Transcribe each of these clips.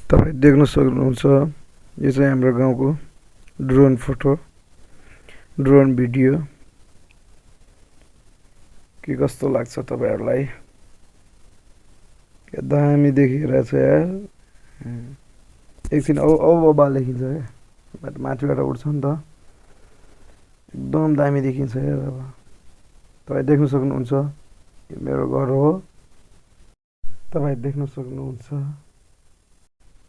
तपाईँ देख्न सक्नुहुन्छ यो चाहिँ हाम्रो गाउँको ड्रोन फोटो ड्रोन भिडियो के कस्तो लाग्छ तपाईहरुलाई के दामी देखिरहेछ यार एकछिन औ बाल देखिन्छ क्या माथिबाट उठ्छ नि त एकदम दामी देखिन्छ यार अब तपाईँ देख्न सक्नुहुन्छ यो मेरो घर हो तपाईँ देख्न सक्नुहुन्छ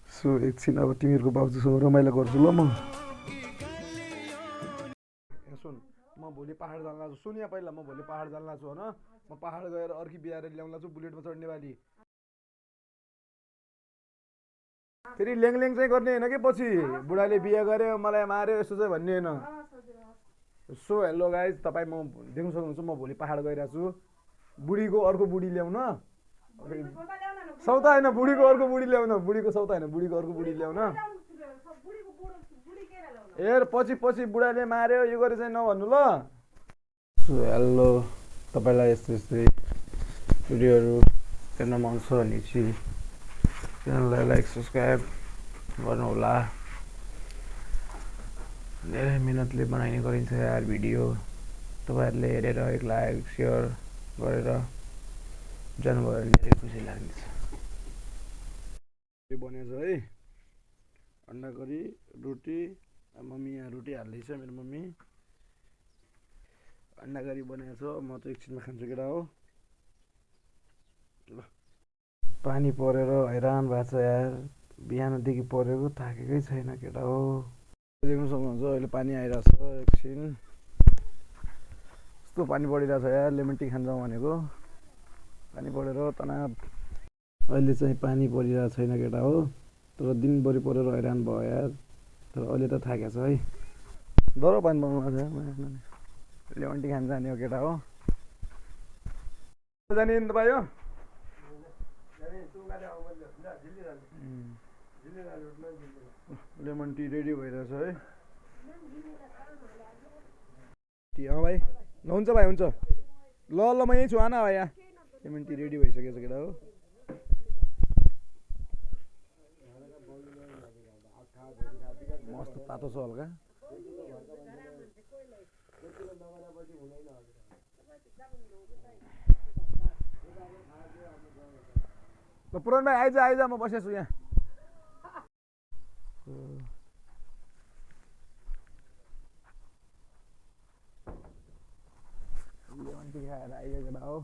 सो एकछिन अब तिमीहरूको बाउजूसँग रमाइलो गर्छु ल म सुन म भोलि पहाड जान लाग्छु सुन यहाँ पहिला म भोलि पहाड जान लाग्छु होइन म पहाड गएर अर्की बिहार ल्याउन लाग्छु बुलेटमा चढ्ने बाली फेरि ल्याङल्याङ चाहिँ गर्ने होइन कि पछि बुढाले बिहा गर्यो मलाई मार्यो यस्तो चाहिँ भन्ने होइन सो हेलो गाइज तपाईँ म देख्न सक्नुहुन्छ म भोलि पहाड गइरहेको छु बुढीको अर्को बुढी ल्याउन सौता होइन बुढीको अर्को बुढी ल्याउन बुढीको सौता होइन बुढीको अर्को बुढी ल्याउन हेर पछि पछि बुढाले मार्यो यो गरे चाहिँ नभन्नु ल सो हेलो तपाईँलाई यस्तै यस्तै भिडियोहरू हेर्न मन छ भने चाहिँ च्यानललाई लाइक सब्सक्राइब गर्नुहोला धेरै मिहिनेतले बनाइने गरिन्छ यार भिडियो तपाईँहरूले हेरेर एक लाइक सेयर गरेर जानुभयो भने धेरै खुसी लाग्नेछ बनेछ है अन्डा करी रोटी मम्मी यहाँ रोटी हाल्दैछ मेरो मम्मी अन्डा करी बनाएको छ म चाहिँ एकछिनमा खान्छु केटा हो ल पानी परेर हैरान भएको छ यार बिहानदेखि परेको थाकेकै छैन केटा हो देख्न सक्नुहुन्छ अहिले पानी आइरहेछ एकछिन कस्तो पानी परिरहेछ यार लेमन टी खान जाउँ भनेको पानी परेर तनाव अहिले चाहिँ पानी परिरहेको छैन केटा हो तर दिनभरि परेर हैरान भयो यार तर अहिले त थाकेछ है डर पानी बनाउनु छ लेमन टी खान जाने हो केटा हो जाने नि तपाईँ हो लेमन टी रेडी भइरहेछ है टी भाइ हुन्छ भाइ हुन्छ ल ल म यहीँ छु आना भाइ यहाँ लेमन टी रेडी भइसकेको छ केटा हो मस्त तातो छ हल्का ल पुरान भाइ आइज म बसेको छु यहाँ लेमन टी खाएर आइज केटा हो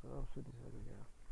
सब सुतिसक्यो